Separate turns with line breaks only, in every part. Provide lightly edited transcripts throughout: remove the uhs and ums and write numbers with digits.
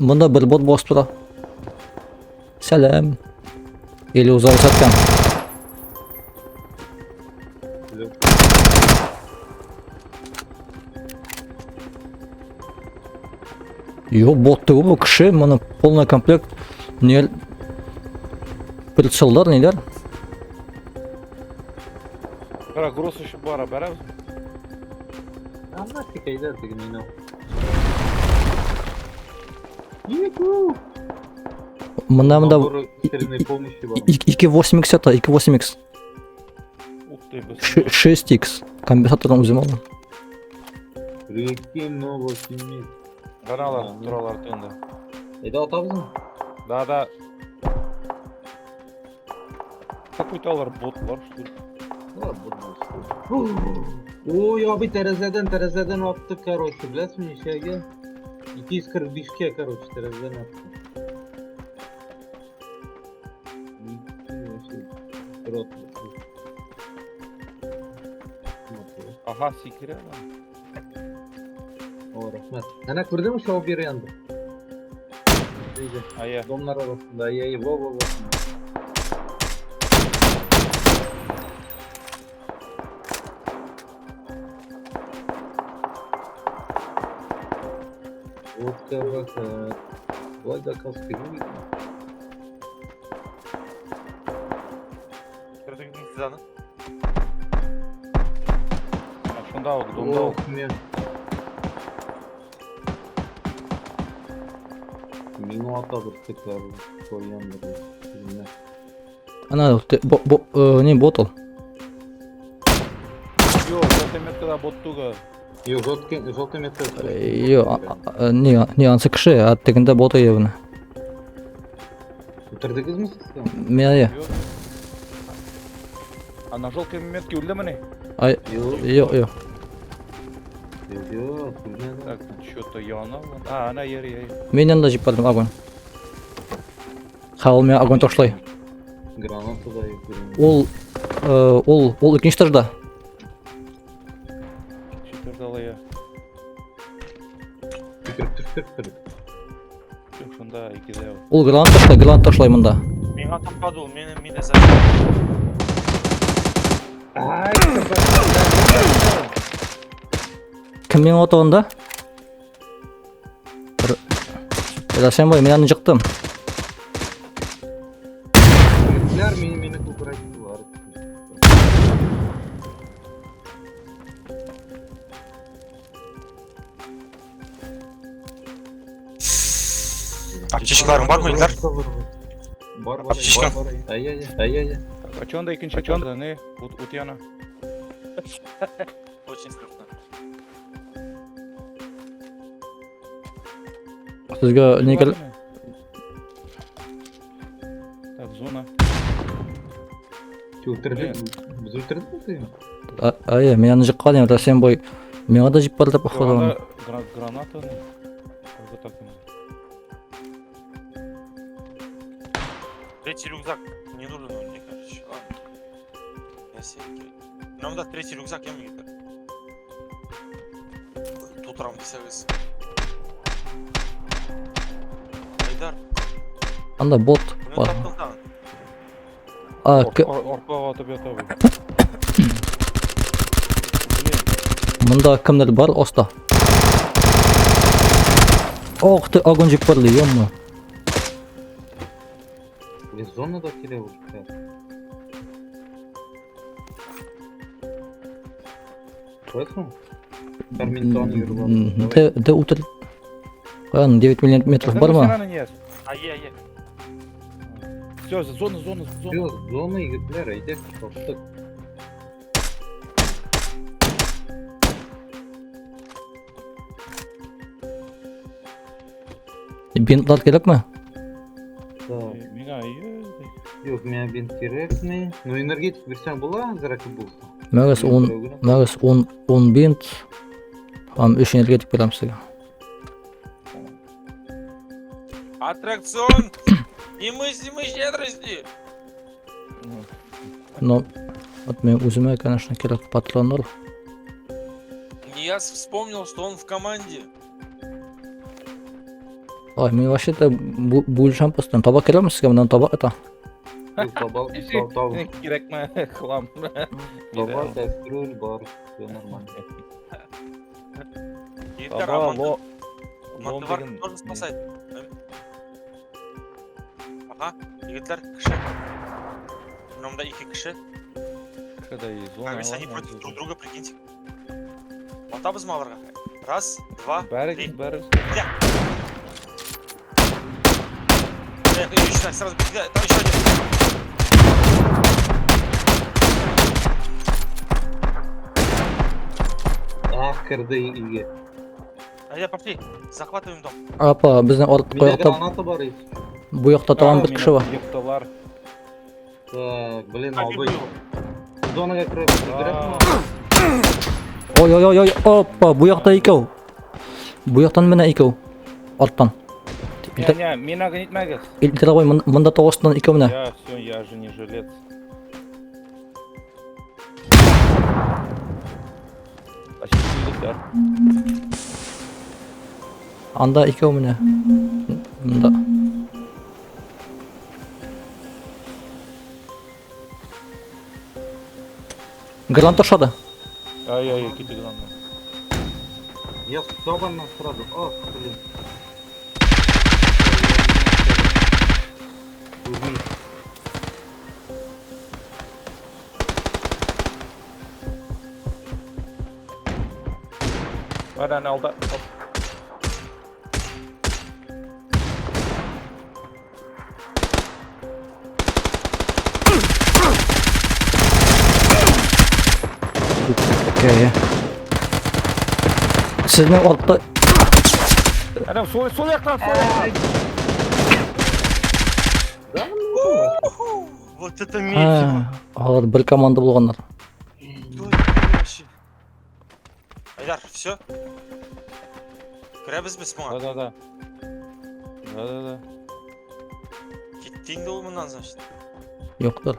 Монда бер бот басып тора. Сәлам. Или узар саткан. Йо, бот түгел бу кеше, моны полный комплект не прицеллар ниләр?
Кара, груз еще бара, бәрәбез.
Анда тикәйдә теге мине. Юху!
Монда монда
Набор экстренной помощи бар.
2.8x ята, 2.8x.
Ух ты, без.
6x. Компенсатордан үзем алдым.
Прикинь, ну, 8
Гаралар,
Да, ну.
торалар тында.
Әйдә атабызмы?
Да, да. Какой-то алар ботлар, что ли?
Ой, абый тәрәзәдән, тәрәзәдән атты, короче, беләсеңме ничәгә? 245-кә, короче, тәрәзәдән атты. Вообще, рот.
Ага, сикерә лан.
О, рәхмәт. Әнә күрдеңме шау бер янды?
А я.
Домнар арасында, әй, во, во, во. Водка, рәхәт. Болай да каска юк икән.
Кердегез сез аны?
А, шунда ук, домда ук.
Ох, мен. Мину ата бер тыклар қоям бер. Bilmem.
Ана, те- бо, бо, э, не бот ул.
Йо, желтая меткада бот түгел.
Юк, желтый желтый метка.
Йо, не, не ансы кеше, а тегендә бот ебене.
Үтердегезме сез?
Мин я.
Йо. А на желтой метке үлдемени?
Ай,
Юк,
йо, йо.
юк, юк, үлмәде.
Так, что-то яна. лан. А, ана йөри, йөри.
Мин янында җип бардым огонь. Ха, ул миңа огонь ташлый.
Граната да юк. Үлмәде.
Ул э, ул ул икенче этажда.
Четвердала я.
Сикереп төштек бер.
Юк, шунда икедә ул.
Ул граната ташлый, граната ташлый монда.
Миңа тапкады ул, мине мине зачем?
Ай,
Кем миңа ата анда? Рәсем бай, мин аны жыктым.
Егетләр мине мине күкрәттеләр.
Аптечкаларың бармы, Илдар?
Бар, бар,
Аптечка.
бар, бар. Ай, ай, ай, ай.
Так, а чё анда икенче этажда, не? Ут, ут яна.
Очень страшно.
Сезгә ни кирәк?
Так, зона.
Че, үтердек? Без үтердекме тегене?
Ай, мин аны жыккан идем, Рәсем бай. Миңа да җип барды походу.
Анда
аны.
граната, не? Как бы так ему.
Третий рюкзак не нужен он мне, короче. Ладно. Я себе Нам да третий рюкзак, я мне Тутырам дисәгез. Айдар,
Анда бот
менә
бар.
таптың тагын.
А,
Аркага атып ята бу. Блин,
монда кемнәр бар оста? Ох ты, огонь җип барды, ё-моё.
Без зонада килә уже. Кайсы? Карминтон йөрү.
Дә, дә утыр. Каян 9 миллиметров бармы?
Нет.
Ае, ае.
Все, зона, зона, зона.
Юк, зона егетләр, әйдә, таптык.
Бинтлар кирәкме?
Так.
Миңа ие.
Юк, миңа бинт кирәкми. Ну, энергетик бирсәң була, әзрәк булса.
Мәгез 10, мәгез 10, 10 бинт. Һәм 3 энергетик бирәм сезгә.
Аттракцион немыслимой щедрости.
Но вот мин үземә, конечно, кирәк патроннар.
Я вспомнил, что он в команде.
Ай, мин вообще-то бүлешәм постоянно. Таба керәме сезгә? Моннан таба это.
Таба, таба.
Кирәкме хлам.
Таба, кәстрүл бар. Все нормально.
Егетләр,
Таба,
а
ло. Лом
мантыварка
дигән
тоже спасает. Ага, егетләр, кеше. Менә монда ике кеше.
Когда и зона.
А они против друг друга, прикиньте. Атабызмы аларга? Раз, два,
Бәрегез,
три.
бәрегез.
Эх, и еще так, сразу, да, там еще один.
Ах, керде өйгә.
Айда, пошли, захватываем дом.
Апа, безнең арт
Миндә
якта
граната бар ич.
бу якта тагын бер кеше бар.
Йоктылар.
Так, блин,
Побил
абый.
его.
Зонага кереп өлгерәсеңме?
Ой, ой, ой, ой, опа, бу якта икәү. Бу яктан менә икәү. Арттан.
Не, не, мина гнитмәгез.
Илтер абый, монда тау астыннан икәү менә.
Я все, я же не жилец. Почти егетләр.
Анда икәү менә. Монда. Гранат ташлады.
Ай, ай, китте гранат.
Я табаннан сразу. Ах, блин. Убить.
Бар алда. Оп.
Окей. Сезнең артта
Әнә, сол, сол яктан, сол яктан.
Да, ну,
Вот это месиво.
Алар бер команда булганнар.
Кто это вообще? Айдар, все? Керәбез без моңа.
Да, да, да. Да, да, да.
Китте инде ул моннан, значит.
Юктыр.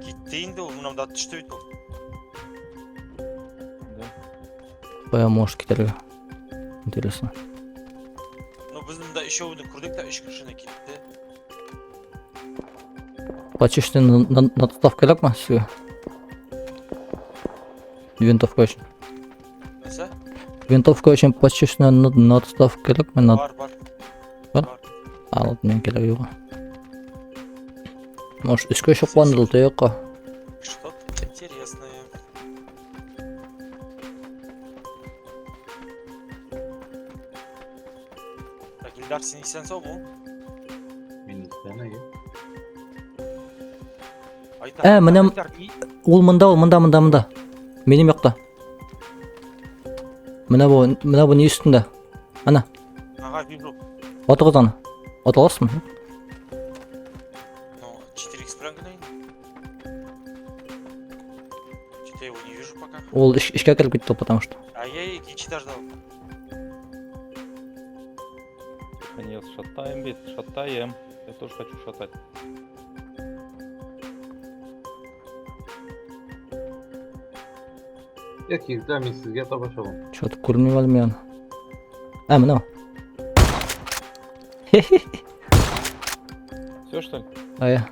Китте инде ул, моннан да төште бит ул.
Да.
Кая может китәргә? Интересно.
Ну, без монда өчәүне күрдек тә, өч кешене китте.
Почти на доставка кирәкме сезгә? Винтовка өчен.
Нәрсә?
Винтовка өчен почти на доставка кирәкме? На
Бар, бар.
Бар?
Бар.
А, вот мин кирәге юк. Может, өскә чыкландырылды юкка.
Что-то интересное. Так, Илдар, син исән саумы?
Мин исән, әйе.
Айдар,
Ә, менә
Айдар, и-
ул монда, ул монда, монда, монда. Минем якта. Менә бу ни өстендә? Ана,
Ага, вижу.
атыгыз аны. Ата аласызмы?
Ну, 4х белән генә инде. Что-то я его не вижу пока.
Ул эчкә кереп китте, потому что.
А я икенче этажда.
Конец. Шатаем бит, шатаем. Я тоже хочу шатать.
Юк, егетләр, мин сезгә таба чабам.
Что-то күренми әле мин аны. Ә, менә. ул.
Все, что ли?
Ая.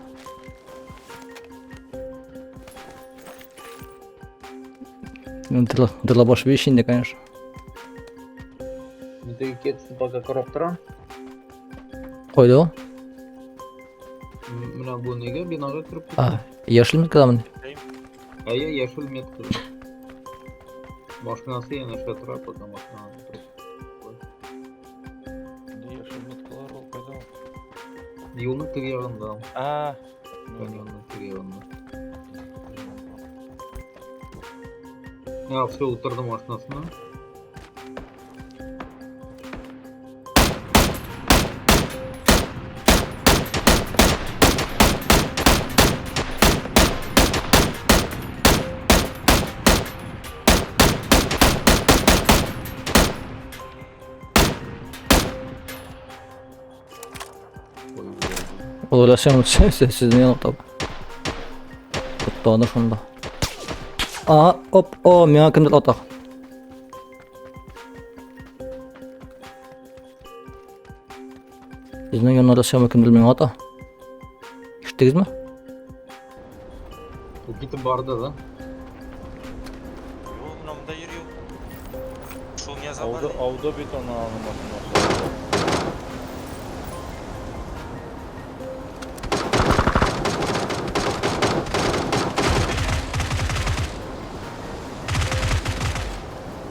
Ну, дробаш вещь инде, конечно.
Мин теге кетсен пока карап торам.
Кайда ул?
Менә бу нигә бинага кереп
А,
китте?
яшел меткадамы?
Әйе, яшел меткада. Машинасы янәшә тора, пока машина торып.
Да яшел меткалар ул кайда ул?
Юлның теге ягында.
А,
Каньонның теге ягында. А, все, утырды машинасына. Ой,
Ул уйласаң, сезнең янып таба. Туктады шунда. А, оп, о, миңа кемдер ата. Безнең яннарда съемка кемдер миңа ата. Ишеттегезме?
Ул китеп барды да.
Юк, менә монда йөри ул. Шул Нияз
Ауды,
абый.
ауды бит аны аның машинасы.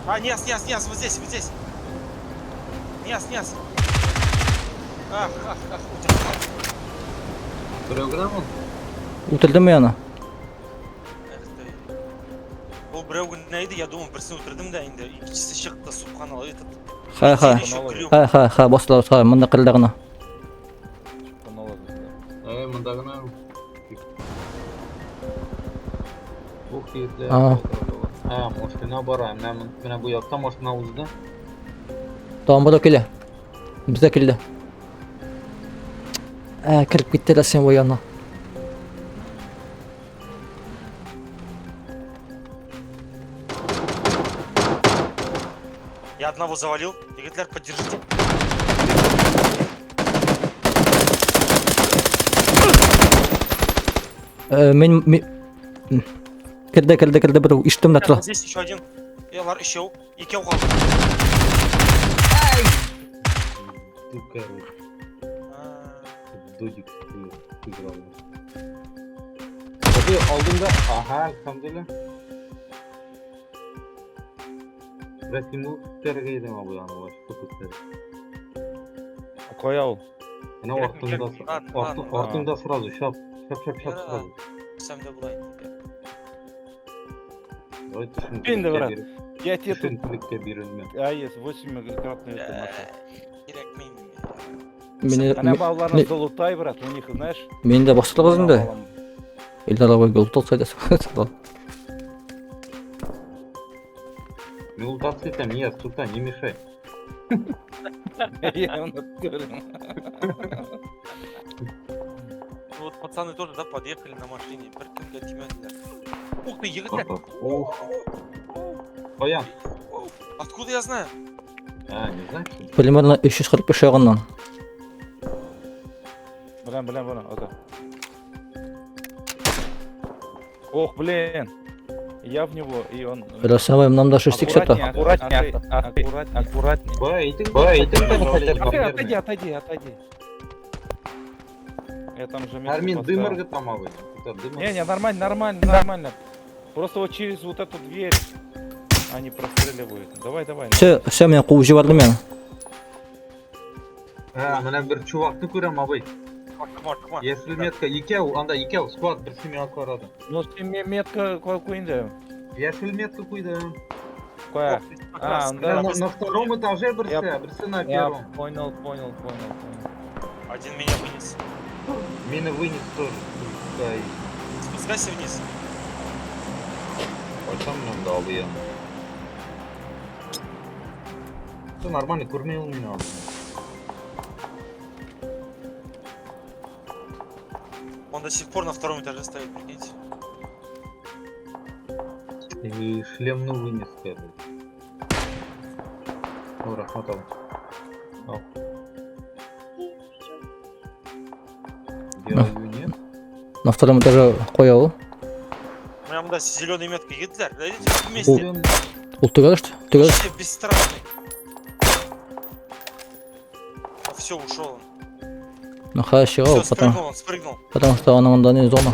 А, Нияз, Нияз, Нияз, вот здесь, вот здесь. Нияз, Нияз. Ах, ах, ах, үтерде.
Берәү генәме ул?
Үтердеме аны?
Эх ты. Ул берәү генә иде, я думал, берсен үтердем дә инде. Икенчесе чыкты, субханалла, этот.
Ха, ха.
Еще крюк.
Ха, ха, ха, бастылар, ха, монда кырда гына.
Чыккан алар бездә.
Ә, монда гына. Ух, егетләр.
А.
А, машина бара. Менә менә бу якта машина узды.
Тагын берәү килә. Безгә килде. Ә, кереп китте дә син бу янына.
Я одного завалил. Егетләр, поддержите.
Э, мин, мин... Керде, керде, керде берәү. Ишеттем дә тора.
Вот здесь еще один. Алар өчәү. Икәү калды.
Ты, короче,
А,
додик сыграл. Hadi алдында. Ага, әлхәмдүлилләһ. Рәсемне күтәрергә идем абый аны башта күтәр.
Кая ул?
Менә
Кирәк,
артыңда,
кирәк. Ладно, ладно.
артыңда сразу шап, шап, шап, шап
Яра.
сразу.
Сәм дә була инде.
Давай
Инде,
төшенкелеккә
брат.
бирел.
Я тебе тут...
Төшенкелеккә бирелмә.
А, есть 8 кратный это машина.
Кирәкми инде.
Мине,
Ана балаларны
ми-
залутай, брат, у них, знаешь...
мине дә бастырыгыз инде.
алам.
Илдар абый лутаться итәсең.
Мин лутаться итәм, нет, сука, не мешай.
Я в натуре.
Ну вот пацаны тоже, да, подъехали на машине. Бер кемгә тимәделәр. Ух ты, егетләр.
Ох. Каян?
Откуда я знаю?
А, не знаешь?
Примерно 345 ягыннан.
Беләм, беләм, беләм, ата. Ох, блин. Я в него, и он...
Рәсем абый, моннан да 6
Аккуратнее,
чыта.
аккуратнее, аккуратнее, аккуратнее.
Бай, әйтең, бай, әйтең,
Отойди, отойди, отойди. Я там же метку
Армин, дым
поставил.
ыргытам абый. Это дым.
Не, не, нормально, нормально, нормально. Просто вот через вот эту дверь они простреливают. Давай, давай.
Все, все, мин куып җибәрдем мин.
А, менә бер чувакны күрәм абый.
Артыма, артыма.
Яшел метка икәү, анда икәү, склад берсе миңа карады.
Ну, син метка куй инде.
Яшел метка куйды.
Кая? А,
Менә
да.
на втором этаже берсе,
Я-
берсе на
Я
первом.
понял, понял, понял, понял.
Один меня вынес.
Мине вынес тоже. Ай,
Спускайся вниз.
кайчан менә абый я. Все нормально, күрмәй ул мине абый.
Он до сих пор на втором этаже стоит, прикиньте.
И шлемны вынес, короче. О, рәхмәт абый. Ал. Я нет.
На втором этаже куя ул.
У меня да, зеленый метка егетләр. Дойдите вместе.
Ул төгәл, төгәл.
Вообще бесстрашный. Все, ушел он.
Ну, хәзер чыга ул,
Все,
потому,
спрыгнул он, спрыгнул.
потому что аның анда не зона.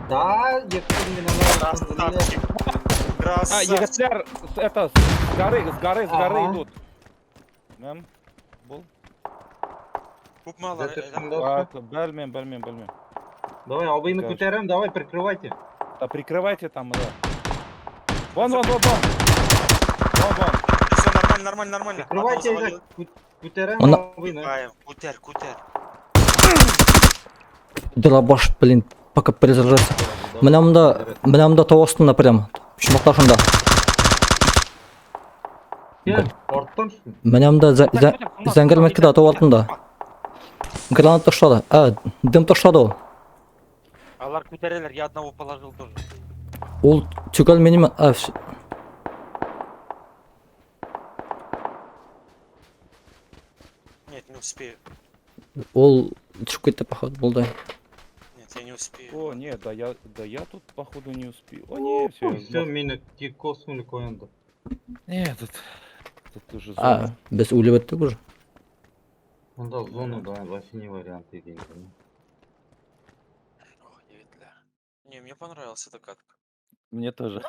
Да, ектем мин аны.
Красавчик.
А,
Красавчик.
егетләр, это, с горы, с горы, с горы
Ага.
идут. Мәм, бул.
Күп мало.
А, белмим, белмим, белмим.
Давай, абыйны
Короче.
күтәрәм, давай, прикрывайте.
Да прикрывайте там, да. Вон, вон, вон, вон. Вон, вон.
Все, нормально, нормально, нормально. Одного
Прикрывайте,
завалил.
күтәрәм
Ана-
абыйны.
Ай, Күтәр, күтәр.
Дробаш, блин, пока перезаряжается. Менә монда, менә монда тау астында прям. Почмакта шунда.
Кел, арттан шул.
Менә монда зәңгәр меткада тау артында. Гранат ташлады. А, дым ташлады ул.
Алар күтәрәләр, я одного положил тоже.
Ул төгәл минем, а, вс-
успею.
Ул төшеп китте, походу, булды.
Нет, я не успею.
О, нет, да я тут, походу, не успею. О, не, все.
Все, мине коснули куянды.
Нет, тут уже
А,
зона.
без үлеп беттек уже.
Монда зона, да, вообще не вариант иде инде.
Ох, 9 ля. Не, мне понравилась эта катка.
Мне тоже.